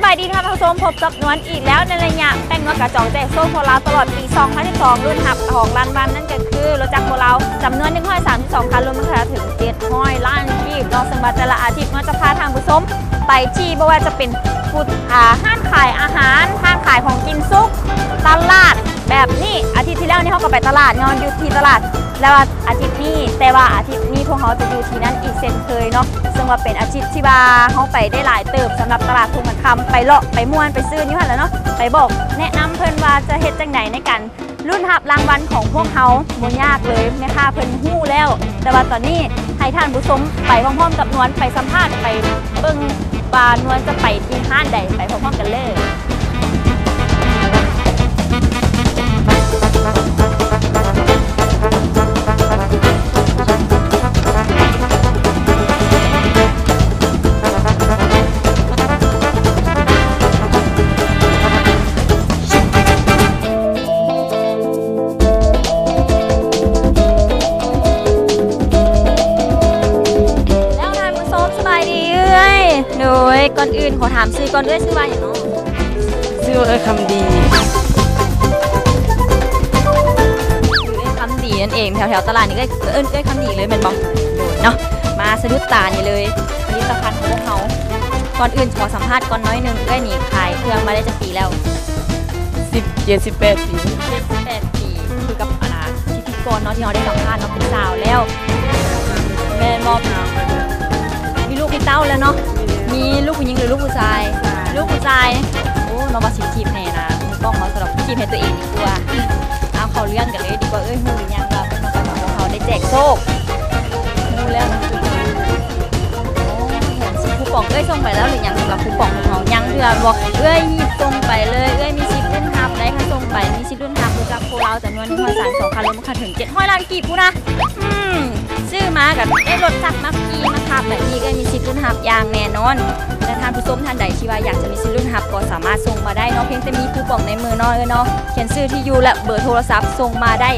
ສະບາຍດີທ່ານຜູ້ຊົມ, ພົບກັບນວນອີກແລ້ວໃນໄລຍະແປ້ງນວດກະຈອກແຈກໂຊກທົ່ວລາວຕະຫຼອດປີສອງພັນສິບສອງ. ລຸ້ນຮັບຂອງລາງວັນນັ້ນກໍຄືລົດຈັກໂພລາວຈຳນວນໜຶ່ງຮ້ອຍສາມສິບສອງຄັນ ລວມມູນຄ່າເຖິງເຈັດຮ້ອຍລ້ານກີບເນາະ. ເຊິ່ງວ່າແຕ່ລະອາທິດນວນຈະພາທ່ານຜູ້ຊົມໄປທີ່ ບໍ່ວ່າຈະເປັນ ອາ ຮ້ານຂາຍອາຫານ, ຮ້ານຂາຍຂອງກິນສຸກ, ຕະຫຼາດແບບນີ້. ອາທິດທີ່ແລ້ວນີ້ເຮົາກໍໄປຕະຫຼາດເນາະ, ຢູ່ທີ່ຕະຫຼາດ ແລ້ວອາທິດນີ້, ແຕ່ວ່າອາທິດນີ້ພວກເຮົາຈະຢູ່ທີ່ນັ້ນອີກເຊັ່ນເຄີຍເນາະ. ເຊິ່ງວ່າເປັນອາທິດທີ່ວ່າເຮົາໄປໄດ້ຫຼາຍເຕີບສຳລັບຕະຫຼາດທົ່ງກັນຄຳ, ໄປເລາະໄປມ່ວນໄປຊື່ນຢູ່ຫັ້ນແຫຼະເນາະ, ໄປບອກແນະນຳເພິ່ນວ່າຈະເຮັດຈັ່ງໃດໃນການລຸ້ນຮັບລາງວັນຂອງພວກເຮົາ. ບໍ່ຍາກເລີຍ, ແມ່ຄ້າເພິ່ນຮູ້ແລ້ວ. ແຕ່ວ່າຕອນນີ້ໃຫ້ທ່ານຜູ້ຊົມໄປພ້ອມໆກັບນວນ, ໄປສຳພາດ, ໄປເບິ່ງວ່ານວນຈະໄປທີ່ຮ້ານໃດ, ໄປພ້ອມໆກັນເລີຍ. ແລ້ວທ່ານຜູ້ຊົມ ສະບາຍດີເອື້ອຍ. ໂດຍ ກ່ອນອື່ນຂໍຖາມຊື່ກ່ອນ, ເອື້ອຍຊື່ວ່າຫຍັງເນາະ? ຊື່ວ່າເອື້ອຍຄຳດີ. ເອື້ອຍຄຳດີນັ້ນເອງ, ແຖວໆຕະຫຼາດນີ້ເອື້ອຍ ເອີ້ນເອື້ອຍຄຳດີເລີຍແມ່ນບໍ່? ໂດຍເນາະ, ມາສະດຸດຕານີ້ເລີຍ ຜະລິດຕະພັນຂອງພວກເຮົາ. ກ່ອນອື່ນຂໍສຳພາດກ່ອນໜ້ອຍໜຶ່ງ, ເອື້ອຍນີ້ຂາຍເຄື່ອງມາໄດ້ຈັກປີແລ້ວ? ສິບເຈັດ ສິບແປດປີ. ເຈັດ ສິບແປດປີ ຄືກັບ ອັນນ່າ ທີ່ກ່ອນເນາະ ທີ່ເຮົາໄດ້ສຳພາດເນາະ ເປັນສາວແລ້ວ ແມ່ນບໍ່? ມີລູກມີເຕົ້າແລ້ວເນາະ. ມີລູກຜູ້ຍິງ ຫຼື ລູກຜູ້ຊາຍ? ລູກຜູ້ຊາຍ. ໂອ້ ນ້ອງວ່າຊິຈີບໃຫ້ນະ ມີກ້ອງເນາະ, ສຳລັບຈີບໃຫ້ຕົວເອງດີກວ່າ. ເອົາ ເຂົ້າເລື່ອງກັນເລີຍດີກວ່າ. ເອີຍ ຮູ້ຫຼືຍັງວ່າເພິ່ນຕ້ອງການໃຫ້ພວກເຮົາໄດ້ແຈກໂຊກ? ຮູ້ແລ້ວນະ. ໂອ້ ເຫັນຊິຄູປອງເອື້ອຍສົ່ງໄປແລ້ວຫຼືຍັງ? ສຳລັບຄູປອງຂອງເຮົາຍັງເທື່ອບໍ່? ເອື້ອຍຮີບສົ່ງໄປເລີຍ, ເອື້ອຍມີສິດລຸ້ນຮັບໄດ້. ຄັນສົ່ງໄປມີສິດລຸ້ນຮັບລົດຈັກໂພລາວຈຳນວນໜຶ່ງຮ້ອຍສາມສິບສອງຄັນ ລວມມູນຄ່າເຖິງເຈັດຮ້ອຍລ້ານກີບພຸ້ນນະ. ອືມ ຊື້ມາກໍໄດ້ລົດຈັກມາຂີ່ມາຂັບແບບນີ້ ເອື້ອຍມີສິດລຸ້ນຮັບຢ່າງແນ່ນອນ. ແລະ ທ່ານຜູ້ຊົມທ່ານໃດທີ່ວ່າຢາກຈະມີສິດລຸ້ນຮັບ ກໍສາມາດສົ່ງມາໄດ້ເນາະ, ພຽງແຕ່ມີຄູປອງໃນມືເນາະ ເອື້ອຍເນາະ. ຂຽນຊື່ ທີ່ຢູ່ ແລະ ເບີໂທລະສັບ ສົ່ງມາໄດ້.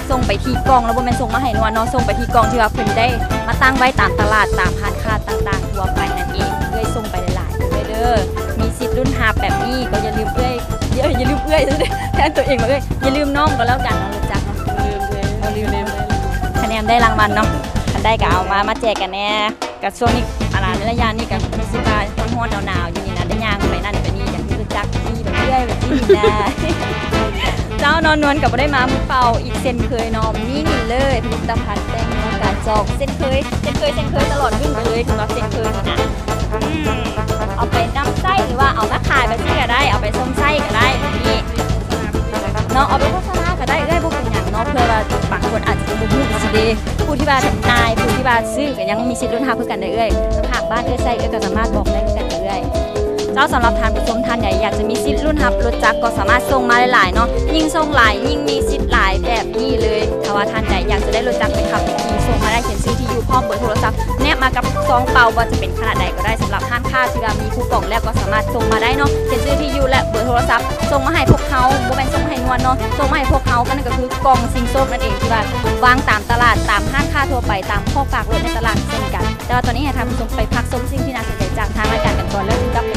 ສົ່ງໄປທີ່ກ່ອງ ແລ້ວບໍ່ແມ່ນສົ່ງມາໃຫ້ນວນເນາະ, ສົ່ງໄປທີ່ກ່ອງທີ່ວ່າເພິ່ນໄດ້ມາຕັ້ງໄວ້ຕາມຕະຫຼາດ ຕາມຮ້ານຄ້າຕ່າງໆທົ່ວໄປນັ້ນເອງ. ເອື້ອຍສົ່ງໄປຫຼາຍໆເດີ, ມີສິດລຸ້ນຮັບແບບນີ້ກໍຢ່າລືມເອື້ອຍ ຢ່າ ຢ່າລືມເອື້ອຍ ແທນຕົວເອງວ່າເອື້ອຍ, ຢ່າລືມນ້ອງກໍແລ້ວກັນເນາະ. ຮູ້ຈັກເນາະ ບໍ່ລືມເລີຍ ບໍ່ລືມເລີຍ. ຄະແນນໄດ້ລາງວັນເນາະ, ຄັນໄດ້ກໍເອົາມາ ມາແຈກກັນແດ່. ກະຊ່ວງນີ້ ອັນນ່າ ໃນໄລຍະນີ້ກະຮູ້ສຶກວ່າຮ້ອນໆໜາວໆຢູ່ນີ້ນະ, ໄດ້ຍ່າງໄປນັ້ນໄປນີ້ ຢາກຮູ້ຈັກທີ່ແບບເອື້ອຍແບບນີ້ນະ. ເຈົ້າເນາະ, ນວນກໍບໍ່ໄດ້ມາມືເປົ່າອີກເຊັ່ນເຄີຍເນາະ. ນີ້ນີ້ເລີຍ ຜະລິດຕະພັນແປ້ງນວດກະຈອກເຊັ່ນເຄີຍ ເຊັ່ນເຄີຍ ເຊັ່ນເຄີຍຕະຫຼອດລຸ້ນເລີຍ ຖືວ່າເຊັ່ນເຄີຍນີ້ນະ. ອືມ ເອົາໄປນຳໃຊ້ ຫຼືວ່າເອົາມາຂາຍແບບນີ້ກໍໄດ້, ເອົາໄປຊົມໃຊ້ກໍໄດ້ ແບບນີ້ເນາະ, ເອົາໄປໂຄສະນາກໍໄດ້ເອື້ອຍ, ບໍ່ເປັນຫຍັງເນາະ. ເພື່ອວ່າບາງຄົນອາດຈະຍັງບໍ່ຮູ້ຊິເດ ຜູ້ທີ່ວ່າຈຳໜ່າຍ ຜູ້ທີ່ວ່າຊື້ກໍຍັງມີສິດລຸ້ນຮັບຄືກັນເດ້ເອື້ອຍ. ຫາກບ້ານເອື້ອຍໃຊ້ ເອື້ອຍກໍສາມາດບອກໄດ້ຄືກັນເດ້ເອື້ອຍ. ເຈົ້າ ສຳລັບທ່ານຜູ້ຊົມທ່ານໃດຢາກຈະມີສິດລຸ້ນຮັບລົດຈັກ ກໍສາມາດສົ່ງມາໄດ້ຫຼາຍເນາະ, ຍິ່ງສົ່ງຫຼາຍ ຍິ່ງມີສິດຫຼາຍແບບນີ້ເລີຍ. ຖ້າວ່າທ່ານໃດຢາກຈະໄດ້ລົດຈັກໄປຂັບໄປຂີ່ ສົ່ງມາໄດ້, ຂຽນຊື່ ທີ່ຢູ່ ພ້ອມເບີໂທລະສັບ ແນບມາກັບຊອງເປົ່າ ວ່າຈະເປັນຂະໜາດໃດກໍໄດ້. ສຳລັບຮ້ານຄ້າທີ່ວ່າມີຄູປອງແລ້ວ ກໍສາມາດສົ່ງມາໄດ້ເນາະ, ຂຽນຊື່ ທີ່ຢູ່ ແລະ ເບີໂທລະສັບ ສົ່ງມາໃຫ້ພວກເຮົາ, ບໍ່ແມ່ນສົ່ງມາໃຫ້ນວນເນາະ, ສົ່ງມາໃຫ້ພວກເຮົາ. ກໍນັ້ນກໍຄືກ່ອງຊິງໂຊກນັ້ນເອງ ທີ່ວ່າວາງຕາມຕະຫຼາດ, ຕາມຮ້ານຄ້າທົ່ວໄປ, ຕາມຄອກຟາກລົດໃນຕະຫຼາດເຊັ່ນກັນ. ແຕ່ວ່າຕອນນີ້ໃຫ້ທ່ານຜູ້ຊົມໄປພັກຊົມສິ່ງທີ່ໜ້າສົນໃຈຈາກທາງລາຍການກັນກ່ອນ ແລ້ວຈຶ່ງກັບມາ